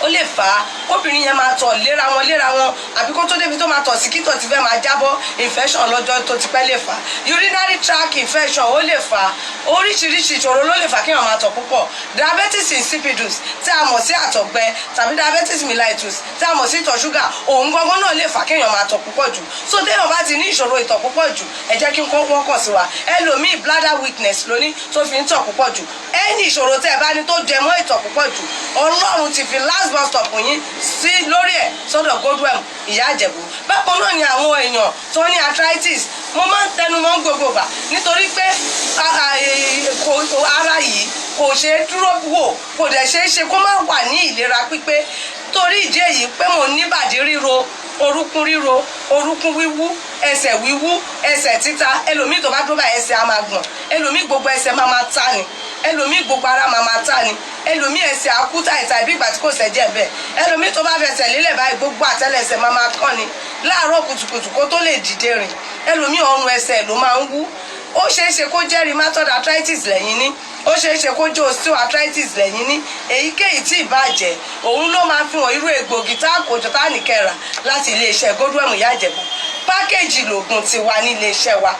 Ó lè fà á kóbìnrin yẹn máa tọ̀ léra wọn léra wọn, àbí kó tó débi tó máa tọ̀ sí kítọ̀ ti fẹ́ máa jábọ́. Infection lọ́jọ́ tó ti pẹ́ lè fà á. Urinary tract infection, ó lè fà á. Oríṣiríṣi ìṣòro ló lè fà á kéèyàn máa tọ̀ púpọ̀. Diabetes insipidus tí a mọ̀ sí àtọ̀gbẹ, tàbí diabetes mellitus tí a mọ̀ sí ìtọ̀ ṣúgà, òun gangan náà lè fà á kéèyàn máa tọ̀ púpọ̀ jù. So téèyàn bá ti ní ìṣòro ìtọ̀ púpọ̀ jù, ẹ jẹ́ kí n kó wọ́n kàn sí wa. Ẹlòmíì, bladder weakness lóní tó fi ń tọ̀ púpọ̀ jù. Ẹni ìṣòro tẹ́ ẹ bá ní tó jẹ mọ́ ìtọ̀ púpọ̀ jù, Ọlọ́run ti fi last bus stop yín sí lórí ẹ̀ sọ́dọ̀ Godwem Ìyá Ìjẹ̀bú. Bákan náà ni àwọn èèyàn tó ní arthritis. Mo máa ń tẹnu mọ́ gbogbo gbà nítorí pé ara yìí kò ṣeé dúró wò, kò dẹ̀ ṣeé ṣe kó má wà ní ìlera pípé. Torí ìdí èyí pé mo níbàdí ríro, orúkún ríro, orúkún wíwú, ẹsẹ̀ wíwú, ẹsẹ̀ títa. Ẹlòmíì tó bá dúró báyìí, ẹsẹ̀ á máa gbọ̀n. Ẹlòmíì, gbogbo ẹsẹ̀ máa ta ni. Ẹlòmíì, gbogbo ara máa ta ni. Ẹlòmíì, ẹsẹ̀ akú táìtáì bí ìgbà tí kò sẹ́jẹ̀ bẹ́ẹ̀. Ẹlòmíì tó bá fẹsẹ̀ lélẹ̀ báyìí, gbogbo àtẹ́lẹsẹ̀ máa kàn ni láàárọ̀ kùtùkùtù kó tó lè dìde rìn. Ẹlòmíì, ọrùn ẹsẹ̀ ló máa ń wú. Ó ṣeé ṣe kó jẹ́ rheumatoid arthritis lẹ́yìn ní, ó ṣeé ṣe kó jẹ́ osteoarthritis lẹ́yìn ní. Èyíkéyìí tí ìbàjẹ́, òun ló máa fi hàn irú egbògi tá a kò jọ tá a nìkẹ́ra láti iléeṣẹ́ Godwem Ìyá Ìjẹ̀bú. Package lògùn ti wà ní iléeṣẹ́ wa.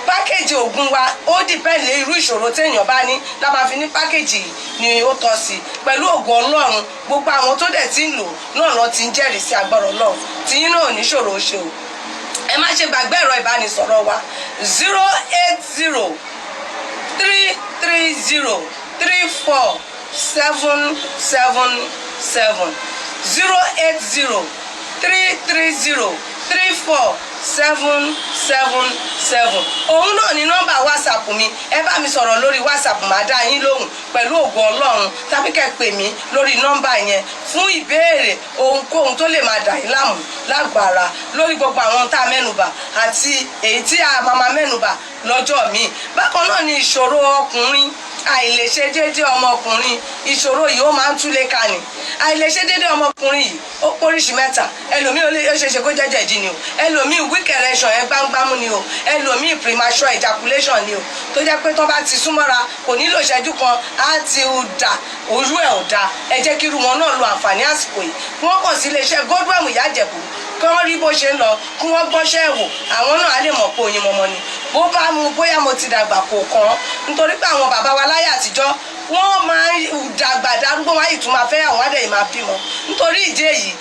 Package oògùn wa, ó depend lé irú ìṣòro téèyàn bá ní la máa fi ní package ni ó tọ́ sí. Pẹ̀lú ògùn Ọlọ́run, gbogbo àwọn tó dẹ̀ ti ń lò náà lọ ti ń jẹ́rìí sí agbára Ọlọ́run. Tìyín náà ò ní ṣòro ṣe o. Ẹ má ṣe gbàgbé ẹ̀rọ ìbánisọ̀rọ̀ wa: 08033034777, 08033034777. Òun náà ni nọ́mbà WhatsApp mi. Ẹ bá mi sọ̀rọ̀ lórí WhatsApp, máa dá yín lóhùn pẹ̀lú ògo Ọlọ́run, tàbí kẹ́ pè mí lórí nọ́mbà yẹn fún ìbéèrè ohunkóhun tó lè máa dà yín láàmú lágbára lórí gbogbo àwọn tá a mẹ́nubà àti èyí tí a máa mẹ́nubà lọ́jọ́ míì. Bákan náà ni ìṣòro ọkùnrin, àìlèṣe déédéé ọmọkùnrin. Ìṣòro yìí, ó máa ń túlé ká ni. Àìlèṣe déédéé ọmọkùnrin yìí, ó póríṣi mẹ́ta. Ẹlòmíì, ó ṣeé ṣe kó jẹ́ jẹ̀dí ni o. Ẹlòmíì, weak erection ẹ gbámgbámú ni o. Ẹlòmíì, premature ejaculation ni o, tó jẹ́ pé tó bá ti súnmọ́ra, kò nílò ìṣẹ́jú kan, á ti dà ojú ẹ̀ ò da. Ẹ jẹ́ kí irú wọn náà lo àǹfààní àsìkò yìí, kí wọ́n kàn sí iléeṣẹ́ Godwem Ìyá Ìjẹ̀bú, kí wọ́n rí bó ṣe ń lọ, kí wọ́n gbọ́ṣẹ́ wò. Àwọn náà á lè mọ̀ pé oyin mọ̀mọ́ ni. Bó bá mu bóyá mo ti dàgbà, kò kàn án, nítorí pé àwọn bàbá wa láyé àtijọ́, wọ́n máa ń dàgbà darúgbó, wọn á tún máa fẹ́ àwọn àdẹ̀yìn, máa bímọ. Nítorí ìdí èyí,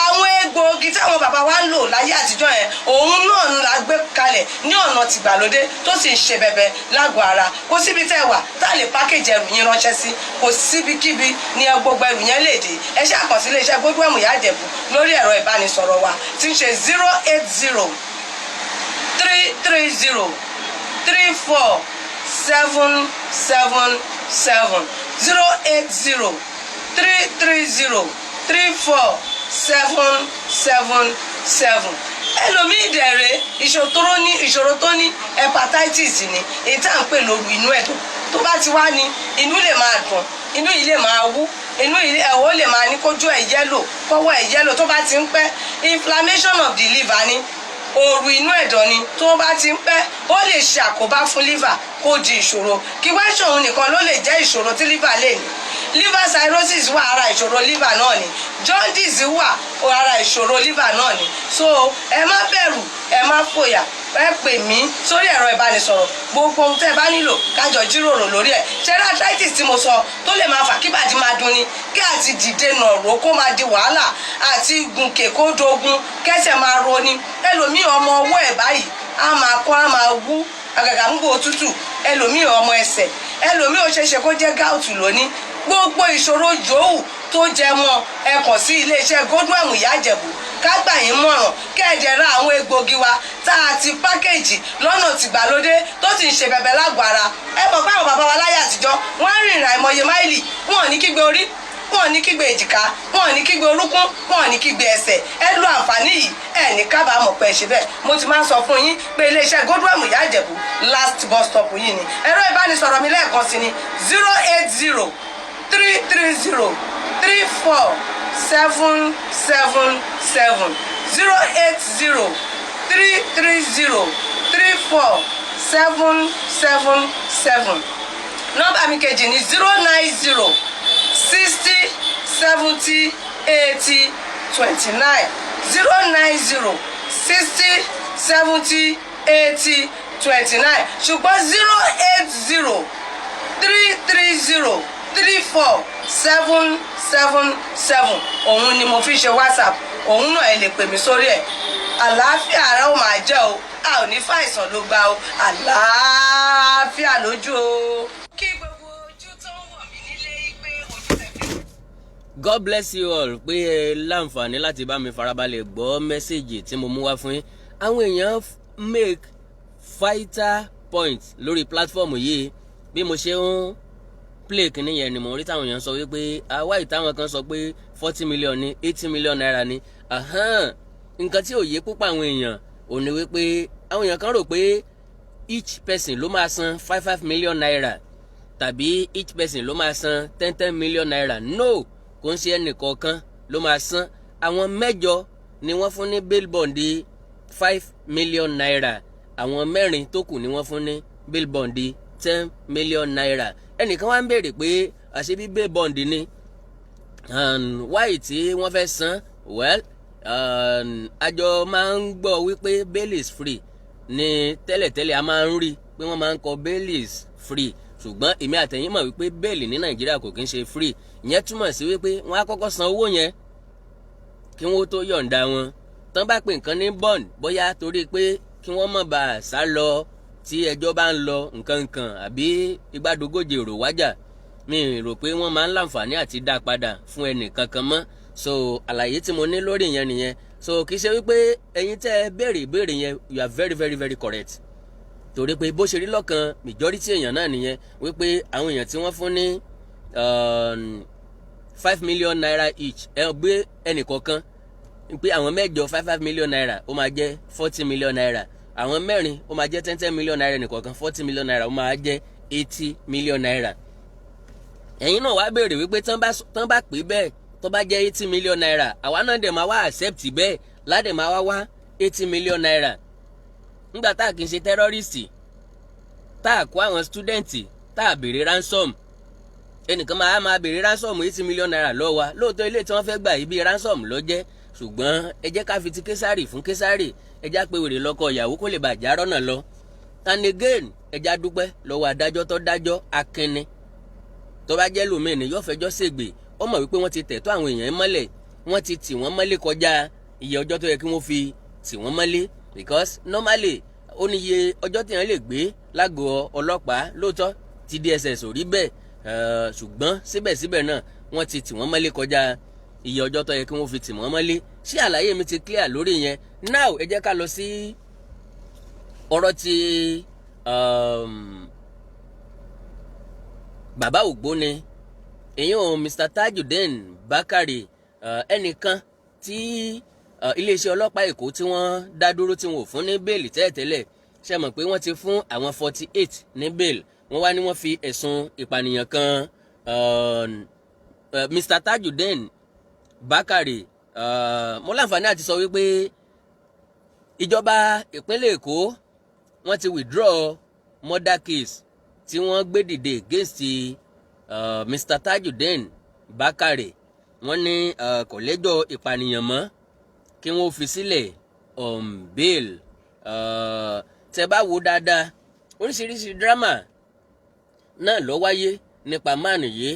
àwọn egbòogi táwọn bàbá wa ń lò láyé àtijọ́ yẹn, òun náà ń la gbé kalẹ̀ ní ọ̀nà tìgbàlódé tó sì ń ṣe bẹbẹ lágọ̀ọ́ ara. Kò síbi tẹ́ wà tá a lè package ẹrù yín ránṣẹ́ sí. Kò síbikíbi ní gbogbo ẹrù yẹn lè dé. Ẹ ṣe àkànṣe iléeṣẹ́ Godwem Ìyá Ìjẹ̀bú lórí ẹ̀rọ ìbánisọ̀rọ̀ wa tí ń ṣe 08033034777, 08033034777. Ẹlòmíì dẹ̀rẹ̀, ìṣòro tó ní, hepatitis ni, èyí tá à ń pè lóru inú ẹ̀dọ̀. Tó bá ti wá ní, inú lè máa dùn, inú yìí lè máa wú, inú yìí ẹ̀wọ́ lè máa ní kójú ẹ̀ yellow, kọ́wọ́ ẹ̀ yellow. Tó bá ti ń pẹ́, inflammation of the liver ni, òòrù inú ẹ̀dọ̀ ni. Tó bá ti ń pẹ́, ó lè ṣe àkóbá fún liver, kó di ìṣòro. Kí wá ṣòun nìkan ló lè jẹ́ ìṣòro tí liver lè ní. Liver cirrhosis wà, ara ìṣòro liver náà ni. Jaundice wà, ara ìṣòro liver náà ni. So ẹ má bẹ̀rù, ẹ má fòyà. Ẹ pè mí sórí ẹ̀rọ ìbánisọ̀rọ̀, gbogbo ohun tẹ́ ẹ bá nílò, kájọ jíròrò lórí ẹ̀. Ṣẹ́rẹ́ arthritis tí mo sọ tó lè máa fà kí bàdí máa dunni, kí àti dìde nàró kó máa di wàhálà, àti gùnkè kó dogun, kẹsẹ̀ máa roni. Ẹlòmíì, ọmọ ọwọ́ ẹ̀ báyìí á máa kọ́, á máa wú, àgàgà ń gbò òtútù. Ẹlòmíì, ọmọ ẹsẹ̀. Ẹlòmíì, ó ṣeéṣe kó jẹ́ gout lónìí. Gbogbo ìṣòro yòówù tó jẹ mọ́, ẹ kàn sí iléeṣẹ́ Godwem Ìyá Ìjẹ̀bú, ká gbà yín mọ̀ràn, kẹ́ẹ̀dẹ̀ ra àwọn egbògi wa tá a ti package lọ́nà tìgbàlódé tó sì ń ṣe bẹ̀bẹ̀ lágọ̀ọ́ ara. Ẹ mọ̀ pé àwọn bàbá wa láyé àtijọ́, wọ́n á rìnrìn àìmọye máìlì, wọn ò ní kígbe orí, wọn ò ní kígbe èjìká, wọn ò ní kígbe orúnkún, wọn ò ní kígbe ẹsẹ̀. Ẹ lo àǹfààní yìí, ẹ ní kábàámọ̀ pé ẹ ṣe bẹ́ẹ̀. Mo ti máa ń sọ fún yín pé iléeṣẹ́ Godwem Ìyá Ìjẹ̀bú, last bus stop yìí ni. Ẹ̀rọ ìbánisọ̀rọ̀ mi lẹ́ẹ̀kan sí ni 08033034777, 08033034777. Nọ́mbà mi kejì ní 0906070. 80 29, 090 60 70 80 29. Ṣùgbọ́n 080 330 34 777, òun ni mo fi ṣe WhatsApp. Òun náà ẹ lè pè mí sórí ẹ̀. Àlàáfíà ara ó máa jẹ́ o, a ò ní fàìsàn ló gbà o. Àlàáfíà lójú o. Kí gbogbo ojú tó ń wọ̀ mí nílé pé ojú tẹ̀ fi. God bless you all pé ẹ láǹfààní láti bá mi farabalẹ̀ gbọ́ message tí mo mú wá fún yín. Àwọn èèyàn make vital point lórí platform yìí. Bí mo ṣe ń play kìíní yẹn ni mo rí táwọn èèyàn sọ wípé àwa ìtàwọn kan sọ pé 40 million ní, ₦80 million ní. Nǹkan tí ò yé púpọ̀ àwọn èèyàn ò ní wípé àwọn èèyàn kan rò pé each person ló máa san 5 5 million naira tàbí each person ló máa san 10 10 million naira. No, kò ń ṣe ẹnì kọ̀ọ̀kan ló máa san. Àwọn mẹ́jọ ni wọ́n fún ní bail bond ₦5 million. Àwọn mẹ́rin tó kù ni wọ́n fún ní bail bond ₦10 million. Ẹnìkan wá ń béèrè pé àṣebí bail bond ni, why tí wọ́n fẹ́ san? Well, àjọ máa ń gbọ́ wípé bail is free ní tẹ́lẹ̀tẹ́lẹ̀. A máa ń rí pé wọ́n máa ń kọ bail is free, ṣùgbọ́n èmi àtẹ̀yìn mọ̀ wípé bail ní Nàìjíríà kò kí ń ṣe free. Ìyẹn túmọ̀ sí wípé wọ́n á kọ́kọ́ san owó yẹn kí wọ́n tó yọ̀ǹda wọn. Tán bá pè nǹkan ní bond, bóyá torí pé kí wọ́n má bàa sá lọ tí ẹjọ́ bá ń lọ, nǹkan kan àbí igbádogóje èrò wájà, mi rò pé wọ́n máa ń láǹfààní àti dá padà fún ẹnì kankan mọ́. So àlàyé tí mo ní lórí yẹn nìyẹn. So kì í ṣe wípé ẹ̀yin tẹ́ ẹ béèrè ìbéèrè yẹn, you are very, very, very correct, torí pé bó ṣe rí lọ́kàn majority èèyàn náà nìyẹn, wípé àwọn èèyàn tí wọ́n fún ní ₦5 million each, ẹ gbé ẹnì kọ̀ọ̀kan pé àwọn mẹ́jọ, 5 5 million naira, ó máa jẹ́ ₦40 million. Àwọn mẹ́rin, ó máa jẹ́ 10 10 million naira ẹnì kọ̀ọ̀kan, ₦40 million, ó máa jẹ́ ₦80 million. Ẹ̀yin náà wá béèrè wípé tán bá pè bẹ́ẹ̀, tó bá jẹ́ ₦80 million, àwa náà dẹ̀ máa wá accept bẹ́ẹ̀, ládẹ̀ máa wá wá ₦80 million nígbà tá a kì í ṣe terrorist, tá a kó àwọn student, tá a béèrè ransom. Ẹnìkan máa máa béèrè ransom ₦80 million lọ́wọ́ wa. Lóòótọ́, ilé tí wọ́n fẹ́ gbà yìí bíi ransom ló jẹ́, ṣùgbọ́n ẹ jẹ́ ká fi ti Késàrì fún Késàrì. Ẹ já pé wèrè lọ́kọ ìyàwó kó lè bàjá rọ́nà lọ. And again, ẹ já dúpẹ́ lọ́wọ́ adájọ́ tó dájọ́ akínni. Tó bá jẹ́ lómi ni yóò fẹjọ́ ṣègbè. Ó mọ̀ wípé wọ́n ti tẹ̀tọ́ àwọn èèyàn mọ́lẹ̀, wọ́n ti tì wọ́n mọ́lé kọjá iye ọjọ́ tó yẹ kí wọ́n fi tì wọ́n mọ́lé, because normally ó ní iye ọjọ́ tí wọ́n lè gbé lágọ̀ọ́ ọlọ́pàá. Lóòótọ́, ti DSS ò rí bẹ́ẹ̀, ṣùgbọ́n síbẹ̀síbẹ̀ náà, wọ́n ti tì wọ́n mọ́lé kọjá iye ọjọ́ tó yẹ kí wọ́n fi tì wọ́n mọ́lé. Ṣé àlàyé mi ti clear lórí yẹn? Now, ẹ jẹ́ ká lọ sí ọ̀rọ̀ ti bàbá ògbóni, èyàn Mr Tajudeen Bakare, ẹnìkan tí iléeṣẹ́ ọlọ́pàá Èkó tí wọ́n dá dúró, tí wọ́n ò fún ní bail tẹ́lẹ̀tẹ́lẹ̀. Ṣe mọ̀ pé wọ́n ti fún àwọn 48 ní bail? Wọ́n wá ní wọ́n fi ẹ̀sùn ìpànìyàn kan Mr Tajudeen Bakare. Mo láǹfààní àti sọ wípé ìjọba ìpínlẹ̀ Èkó, wọ́n ti withdraw murder case tí wọ́n gbé dìde against Mr Tajudeen Bakare. Wọ́n ní kò lẹ́jọ́ ìpànìyàn mọ́, kí wọ́n fi sílẹ̀ on bail. Tẹ́ bá wo dáadáa, oríṣiríṣi drama náà ló wáyé nípa máàlù yìí,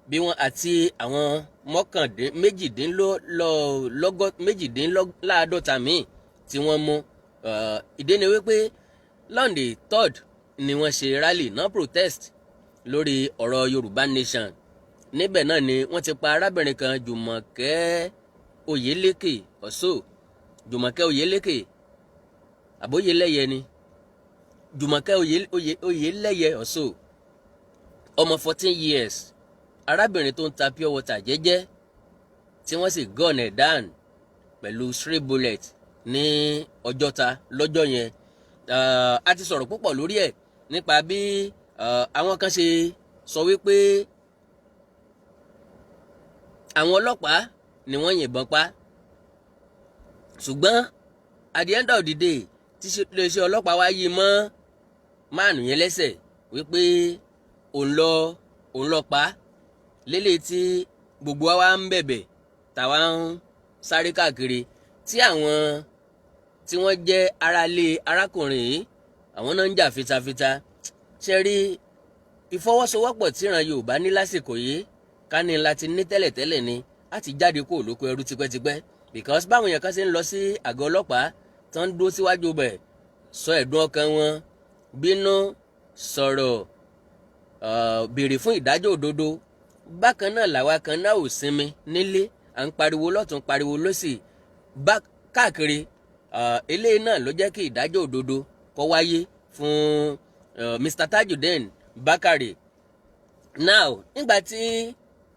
bí wọ́n àti àwọn mọ́kàndín méjìdínláàádọ́ta míì tí wọ́n mú. Ìdí ni wípé on the 3rd ni wọ́n ṣe rally náà, protest lórí ọ̀rọ̀ Yorùbá Nation. Níbẹ̀ náà ni wọ́n ti pa arábìnrin kan, Jùmọ̀kẹ́ Oyèlékè ọ̀ṣọ́, Jùmọ̀kẹ́ Oyèlékè àbóyelẹ́yẹ ni, Jùmọ̀kẹ́ Oyèlẹ́yẹ ọ̀ṣọ́, ọmọ 14 years, arábìnrin tó ń ta pure water jẹ́jẹ́, tí wọ́n sì gun ẹ̀ down pẹ̀lú stray bullet ní Ọjọ́ta lọ́jọ́ yẹn. A ti sọ̀rọ̀ púpọ̀ lórí ẹ̀ nípa bí àwọn kan ṣe sọ wípé àwọn ọlọ́pàá ni wọ́n yìnbọn pa, ṣùgbọ́n at the end of the day, tí iléeṣẹ́ ọlọ́pàá wá yí mọ́ máàlù yẹn lẹ́sẹ̀ wípé òun lọ pa lélẹ̀, tí gbogbo wa wá ń bẹ̀bẹ̀ tá Táwa ń sáré káàkiri tí àwọn tí wọ́n jẹ́ aráalé arákùnrin yìí, àwọn náà ń jà fitafita. Ṣe rí ìfọwọ́sowọ́pọ̀ tíran Yorùbá ní lásìkò yìí, ká ní láti ní tẹ́lẹ̀tẹ́lẹ̀ ni, á ti jáde kó lóko ẹrú tipẹ́tipẹ́, because báwọn èèyàn kan ṣe ń lọ sí àgọ́ ọlọ́pàá tán ń dúró síwájú bẹ̀, sọ ẹ̀dùn ọkàn wọn, bínú sọ̀rọ̀, béèrè fún ìdájọ́ òdodo, bákan náà làwa kan náà ò sinmi nílé, à ń pariwo lọ́tún, pariwo lọ́sì, bá káàkiri. Eléyìí náà ló jẹ́ kí ìdájọ́ òdodo kó wáyé fún Mr. Tajudeen Bakare. Now, nígbà tí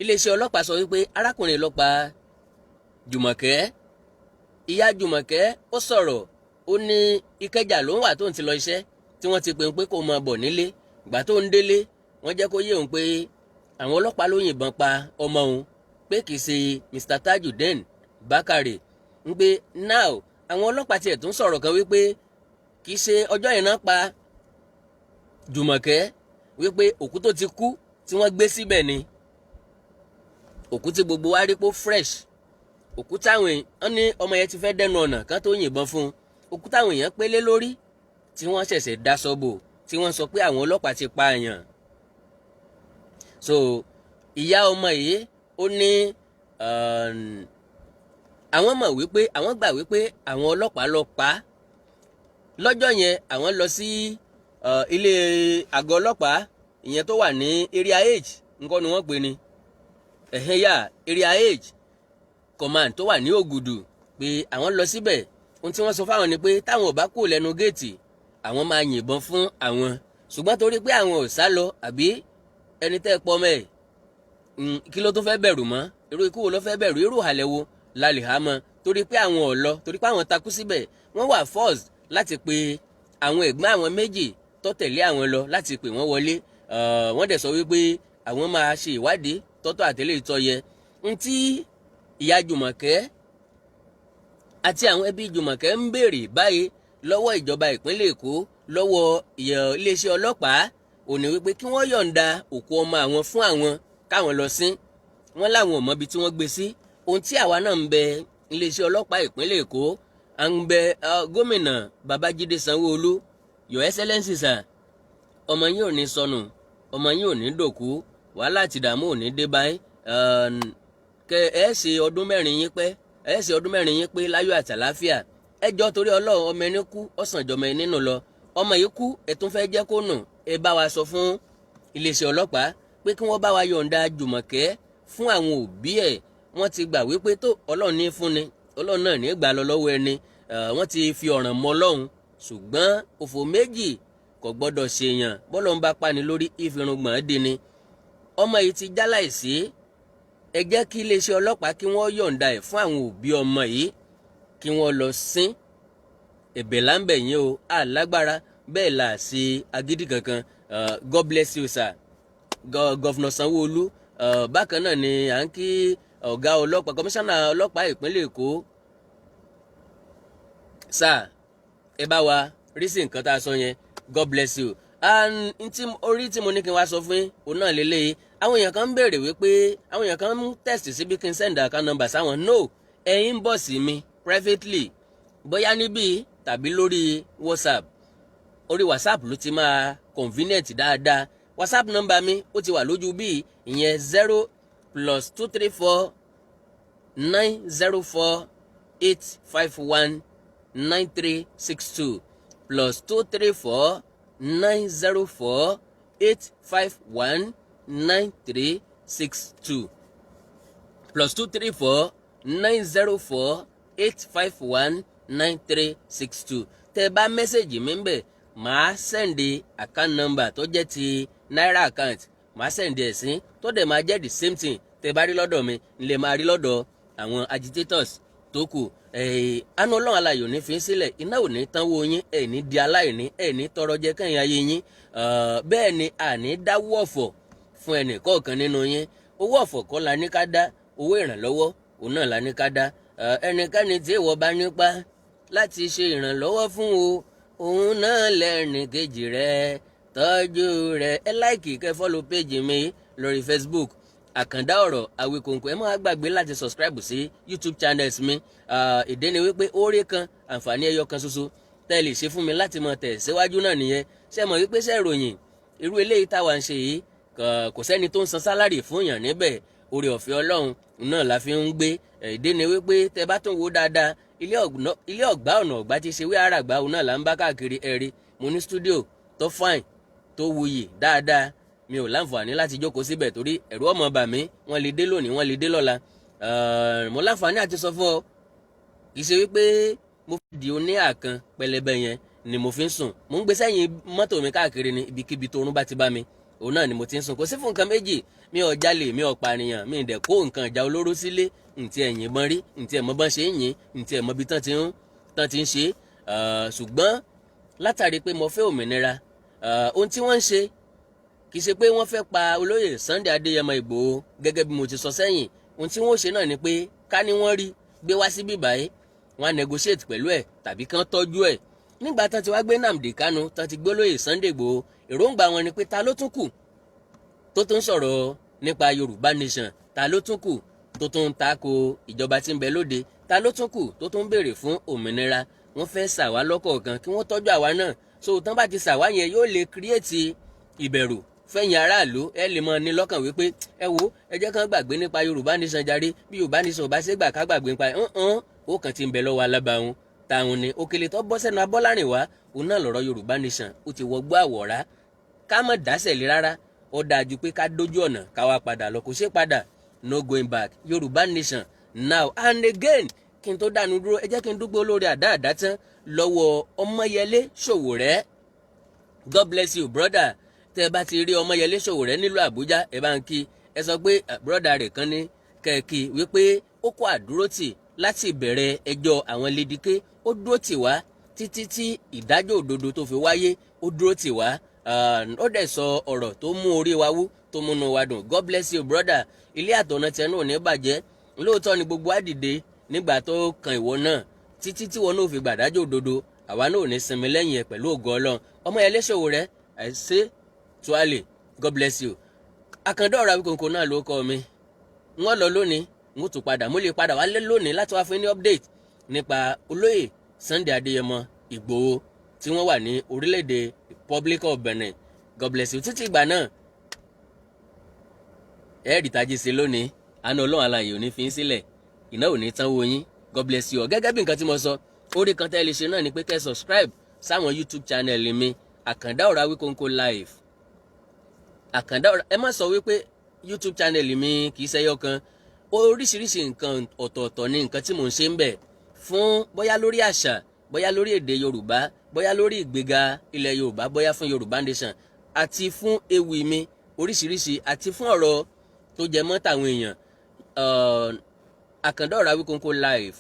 iléeṣẹ́ ọlọ́pàá sọ wípé arákùnrin ló pa Jùmọ̀kẹ́, ìyá Jùmọ̀kẹ́ ó sọ̀rọ̀. Ó ní Ìkẹjà ló ń wà tó ń ti lọ iṣẹ́, tí wọ́n ti pè ń pé kó máa bọ̀ nílé. Ìgbà tó ń délé, wọ́n jẹ́ kó yé òun pé àwọn ọlọ́pàá ló yìnbọn pa ọmọ òun, pé kì í ṣe Mr. Tajudeen Bakare. Ń pé now, àwọn ọlọ́pàá tiẹ̀ tún sọ̀rọ̀ kan wípé kì í ṣe ọjọ́ yẹn náà pa Jùmọ̀kẹ́, wípé òkú tó ti kú tí wọ́n gbé síbẹ̀ ni, òkú tí gbogbo wa rí pé fresh, òkú táwọn èèyàn ní ọmọ yẹn ti fẹ́ dẹnu ọ̀nà kan tó yìnbọn fún un, òkú táwọn èèyàn pélé lórí tí wọ́n ṣẹ̀ṣẹ̀ daṣọ bò, tí wọ́n sọ pé àwọn ọlọ́pàá ti pa èèyàn. So ìyá ọmọ yìí, ó ní àwọn mọ̀ wípé, àwọn gbà wípé àwọn ọlọ́pàá lọ pa á lọ́jọ́ yẹn. Àwọn lọ sí ilé àgọ́ ọlọ́pàá ìyẹn tó wà ní Area H, nǹkan ni wọ́n pè ní ẹ̀hẹ́n yà, Area H Command tó wà ní Ògùdù, pé àwọn lọ síbẹ̀. Ohun tí wọ́n sọ fáwọn ni pé táwọn ò bá kúrò lẹ́nu géètì, àwọn máa yìnbọn fún àwọn. Ṣùgbọ́n torí pé àwọn ò sá lọ, àbí ẹni tẹ́ ẹ pọ́ mẹ́ ẹ̀, kí ló tún fẹ́ bẹ̀rù mọ́? Irú ikú wo ló fẹ́ bẹ̀rù? Irú ìhàlẹ̀ wo la lè há mọ́? Torí pé àwọn ò lọ, torí pé àwọn takú síbẹ̀, wọ́n wà forced láti pe àwọn ẹ̀gbọ́n àwọn méjì tó tẹ̀lé àwọn lọ, láti pè wọ́n wọlé. Wọ́n dẹ̀ sọ wípé àwọn máa ṣe ìwádìí tọ́tọ́ àtẹ̀lé ìtọ́ yẹ. Ntí ìyá Jùmọ̀kẹ́ àti àwọn ẹbí Jùmọ̀kẹ́ ń béèrè báyìí lọ́wọ́ ìjọba ìpínlẹ̀ Èkó, lọ́wọ́ iléeṣẹ́ ọlọ́pàá, ò ní wípé kí wọ́n yọ̀ǹda òkú ọmọ àwọn fún àwọn káwọn lọ sín. Wọ́n láwọn ò mọbi tí wọ́n gbé sí. Ohun tí àwa náà ń bẹ iléeṣẹ́ ọlọ́pàá ìpínlẹ̀ Èkó, à ń bẹ gómìnà Babájídé Sanwó-Olú, Your Excellency sir, ọmọ yín ò ní sọnù, ọmọ yín ò ní dòkú, wàhálà àti ìdààmú ò ní dé báyìí. Kẹ ẹ ṣe ọdún 4 yín pẹ́, ẹ ṣe ọdún 4 yín pé láyọ̀ àtàláfíà. Ẹ jọ, torí Ọlọ́run, ọmọ ẹni kú ọ̀sán ìjọmọ ẹni nù lọ. Ọmọ yìí kú, ẹ tún fẹ́ jẹ́ kó nù. Ẹ bá wa sọ fún iléeṣẹ́ ọlọ́pàá pé kí wọ́n bá wa yọ̀ǹda Jùmọ̀kẹ́ fún àwọn òbí ẹ̀. Wọ́n ti gbà wípé tó Ọlọ́run ní fúnni, Ọlọ́run náà ní gbà lọ lọ́wọ́ ẹni. Wọ́n ti fi ọ̀ràn mọ́ Ọlọ́run, ṣùgbọ́n òfò méjì kò gbọ́dọ̀ ṣèyàn. Bọ́lọ̀ ń bá pani lórí, ìfirùngbọ̀n dín ni. Ọmọ yìí ti jáláìsí. Ẹ jẹ́ kí iléeṣẹ́ ọlọ́pàá kí wọ́n yọ̀ǹda ẹ̀ fún àwọn òbí ọmọ yìí kí wọ́n lọ sín. Ẹ̀bẹ̀ là ń bẹ̀ yín o, alágbára bẹ́ẹ̀ là sí agídí kankan. God bless you, sir, Governor Sanwó-Olú. Bákan náà ni à ń kí ọ̀gá ọlọ́pàá, kọmíṣánná ọlọ́pàá ìpínlẹ̀ Èkó. Sir, ẹ bá wa rí sí nǹkan tá a sọ yẹn. God bless you. And ntí orí tí mo ní kí n wá sọ fún yín, òun náà lélẹ́yìí. Àwọn èèyàn kan ń béèrè wípé, àwọn èèyàn kan ń text síbi kí n send account number sáwọn. No, ẹ inbox mi privately, bóyá níbí tàbí lórí WhatsApp. Orí WhatsApp ló ti máa convenient dáadáa. WhatsApp number mi, ó ti wà lójú bíi ìyẹn, 0 +234 904 851 9362, +234 904 851 9362, +234 904 851 9362. Tẹ́ bá message mi ń bẹ̀, màá send account number tó jẹ́ ti náírà account, màá send ẹ̀ sí, tó dẹ̀ máa jẹ́ the same thing tẹ́ bá rí lọ́dọ̀ mi, ń lè máa rí lọ́dọ̀ àwọn agitators tó kù. Àánú Ọlọ́run alayò ní fi ń sílẹ̀, iná ò ní tán wo yín, ẹ̀ ní di aláìní, ẹ̀ ní tọrọ jẹ kẹ́yìn ayé yín. Bẹ́ẹ̀ ni àní dáwọ́ ọ̀fọ̀ fún ẹnì kọ̀ọ̀kan nínú yín. Owó ọ̀fọ̀ kọ́ la ní ká dá, owó ìrànlọ́wọ́ òun náà la ní ká dá. Ẹnikẹ́ni tí ìwọ bá nípa láti ṣe ìrànlọ́wọ́ fún o, òun náà lẹ́rìn kejì rẹ, tọ́jú rẹ. Ẹ like, kẹ́ follow page mi lórí Facebook. Àkàndá Ọ̀rọ̀ Àwíkòǹkò. Ẹ má gbàgbé láti subscribe sí YouTube channels mi. Ìdí ni wípé oore kan, àǹfààní ẹyọ kan ṣoṣo tẹ́ ẹ lè ṣe fún mi láti mọ tẹ̀ síwájú náà nìyẹn. Ṣé mọ̀ wípé ṣe ìròyìn irú eléyìí táwa ń ṣe yìí, kò sẹ́ni tó ń san salary fún yàn níbẹ̀. Oore ọ̀fẹ́ Ọlọ́run náà la fi ń gbé. Ìdí ni wípé tẹ́ bá tún wo dáadáa, ilé ọ̀gbá ọ̀nà ọ̀gbá ti ṣe wí àràgbá òun náà là ń bá káàkiri. Ẹ̀rí mo ní studio tó fine, tó wuyì dáadáa. Mi ò láǹfààní láti jókòó síbẹ̀ torí ẹ̀rù ọmọ bà mí. Wọ́n lè dé lónìí, wọ́n lè dé lọ́la. Mo láǹfààní àti sọ fún ọ, kì í ṣe wípé mo fi di oní àkàn pẹlẹbẹ yẹn ni mo fi ń sùn. Mo ń gbé sẹ́yìn mọ́tò mi káàkiri ni. Ibikíbi tó orún bá ti bá mi, òun náà ni mo ti ń sùn. Kò sí fún nǹkan méjì. Mi ò jalè, mi ò pànìyàn, mi ì dẹ̀ kó nǹkan ìjà olóró sílé. Ntí ẹ̀ yìnbọn rí, ntí ẹ̀ mọ bọ́n ṣe ń yìn, ntí ẹ̀ mọ bí tán ti ń ṣe. Ṣùgbọ́n látàrí pé mo fẹ́ òmìnira, ohun tí wọ́n ń ṣe, kì í ṣe pé wọ́n fẹ́ pa olóyè Sunday Adéyẹmọ Ìgbòho. Gẹ́gẹ́ bí mo ti sọ sẹ́yìn, ohun tí wọ́n ṣe náà ni pé ká ní wọ́n rí gbé wá síbí báyìí, wọ́n á negotiate pẹ̀lú ẹ̀ tàbí kán tọ́jú ẹ̀. Nígbà tán ti wá gbé Nnamdi Kanu, tán ti gbé olóyè Sunday Ìgbòho, èròǹgbà wọn ni pé ta ló tún kù tó tún sọ̀rọ̀ nípa Yorùbá Nation? Ta ló tún kù tó tún ń tako ìjọba tí ń bẹ lóde? Ta ló tún kù tó tún ń béèrè fún òmìnira? Wọ́n fẹ́ ṣàwá lọ́kọ̀ọ̀kan kí wọ́n tọ́jú àwa náà. So tán bá ti ṣàwá yẹn, yóò lè create ìbẹ̀rù fẹ̀yìn aráàlú. Ẹ lè mọ ní lọ́kàn wípé, ẹ wo, ẹ jẹ́ kán gbàgbé nípa Yorùbá Nation jàre. Bí Yorùbá Nation ò bá ṣe gbà, ká gbàgbé nípa ẹ̀ hàn. Ó kàn ti ń bẹ lọ́wọ́ alábàáhùn táwọn ni òkèlè tó bọ́ sẹ́nu abọ́lárìn wá, òun náà lọ̀rọ̀ Yorùbá Nation ó ti wọgbọ́ àwọ̀rá. Ká má dásẹ̀ lé rárá. Ó dáa ju pé ká dójú ọ̀nà ká wá padà lọ. Kò ṣe padà, no going back. Yorùbá Nation now and again. Kí n tó dànù dúró, ẹ jẹ́ kí n dúpẹ́ olórí àdá àdá tán lọ́wọ́ Ọmọyẹlé Sowore. God bless you, brother. Tẹ́ ẹ bá ti rí Ọmọyẹlé Sowore nílùú Àbújá, ẹ bá ń kí. Ẹ sọ pé brother rẹ̀ kan ní kẹ́ẹ̀kì wípé ó kó àdúrótì láti ìbẹ̀rẹ̀ ẹjọ́ àwọn Lady K. Ó dúró tì wá títí tí ìdájọ́ òdodo tó fi wáyé. Ó dúró tì wá, ó dẹ̀ sọ ọ̀rọ̀ tó mú orí wa wú, tó múnú wa dùn. God bless you, brother. Ilé àtọ̀nà tẹnu ò ní bàjẹ́. Lóòótọ́ ni gbogbo á dìde nígbà tó kan ìwọ náà títí tí wọn náà fi gbàdájọ́ òdodo. Àwa náà ò ní sinmi lẹ́yìn ẹ̀ pẹ̀lú ògo Ọlọ́run. Ọmọyẹlé Sowore, I say tuale, God bless you. Àkàndá Ọ̀rọ̀ Awíkonko náà ló kọ́ mi. Wọ́n lọ lónìí, n ó tún padà. Mo lè padà wálé lónìí láti wá fún ní update nípa olóyè Sunday Adéyẹmọ Ìgbòho tí wọ́n wà ní orílẹ̀-èdè Republic of Benin. God bless you. Títí ìgbà náà, ẹ̀ẹ́dì tají sí lónìí. Àánú Ọlọ́run alààyè ò ní fi ń sílẹ̀, iná ò ní tán wo yín. God bless you. Gẹ́gẹ́ bí nǹkan tí mo sọ, orí kan tẹ́ lè ṣe náà ni pé kẹ́ subscribe sáwọn YouTube channel mi, Àkàndá Ọ̀rọ̀ Awíkonko Live, Àkàndá Ọ̀rọ̀. Ẹ má sọ wípé YouTube channel mi kì í ṣẹyọ kan. Oríṣiríṣi nǹkan ọ̀tọ̀ọ̀tọ̀ ni nǹkan tí mò ń ṣe ń bẹ̀ fún, bóyá lórí àṣà, bóyá lórí èdè Yorùbá, bóyá lórí ìgbéga ilẹ̀ Yorùbá, bóyá fún Yorùbá Nation, àti fún ewì mi oríṣiríṣi, àti fún ọ̀rọ̀ tó jẹ mọ́ tàwọn èèyàn. Àkàndá Ọ̀rọ̀ Awíkonko Live,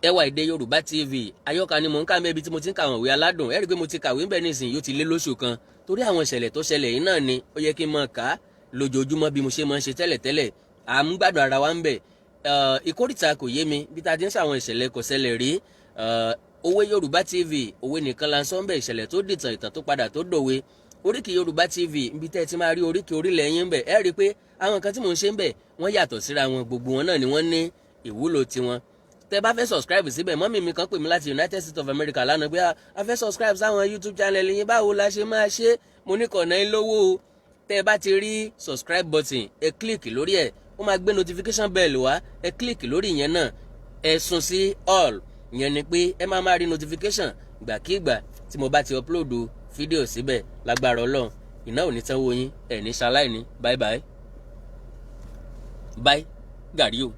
Ẹwà Èdè Yorùbá TV, àyọkà ni mò ń kà mẹ́bi tí mo ti ń kà àwọn ìwé aládùn. Ẹ rí i pé mo ti kàwé ń bẹ̀ nísìnyí, yóò ti lé lóṣù kan, torí àwọn ìṣẹ̀lẹ̀ tó ṣẹlẹ̀ yìí náà ni ó yẹ kí n máa kà á lójoojúmọ́ bí mo ṣe máa ń ṣe tẹ́lẹ̀tẹ́lẹ̀. À ń gbádùn ara wa ń bẹ̀. Ìkórìtà kò yé mi bí ta ti ń sàwọn ìṣẹ̀lẹ̀ kò ṣẹlẹ̀ rí. Òwe Yorùbá TV, òwe nìkan la ń sọ ń bẹ̀, ìṣẹ̀lẹ̀ tó dìtàn, ìtàn tó padà tó dòwe. Oríkì Yorùbá TV, ibi tẹ́ ẹ ti máa rí oríkì orílẹ̀ yín ń bẹ̀. Ẹ rí i pé àwọn nǹkan tí mò ń ṣe ń bẹ̀, wọ́n yàtọ̀ síra wọn. Gbogbo wọn náà ni wọ́n ní ìwúlò tiwọn. Tẹ́ bá fẹ́ subscribe síbẹ̀, mummy mi kan pè mí láti United States of America lánàá pé a fẹ́ subscribe sáwọn YouTube channel yín, báwo la ṣe máa ṣe? Mo ní kọ̀ọ̀nà yín lówó o. Tẹ́ bá ti rí subscribe button, ẹ click lórí ẹ̀, ó máa gbé notification bell wá. Ẹ click lórí ìyẹn náà, ẹ sún sí all. Ìyẹn ni pé ẹ máa máa rí notification ìgbàkigbà tí mo bá ti upload fídíò síbẹ̀. Lágbára Ọlọ́run, iná ò ní tán wo yín, ẹ̀ ní ṣaláìní. Bye bye bye, gàrí o.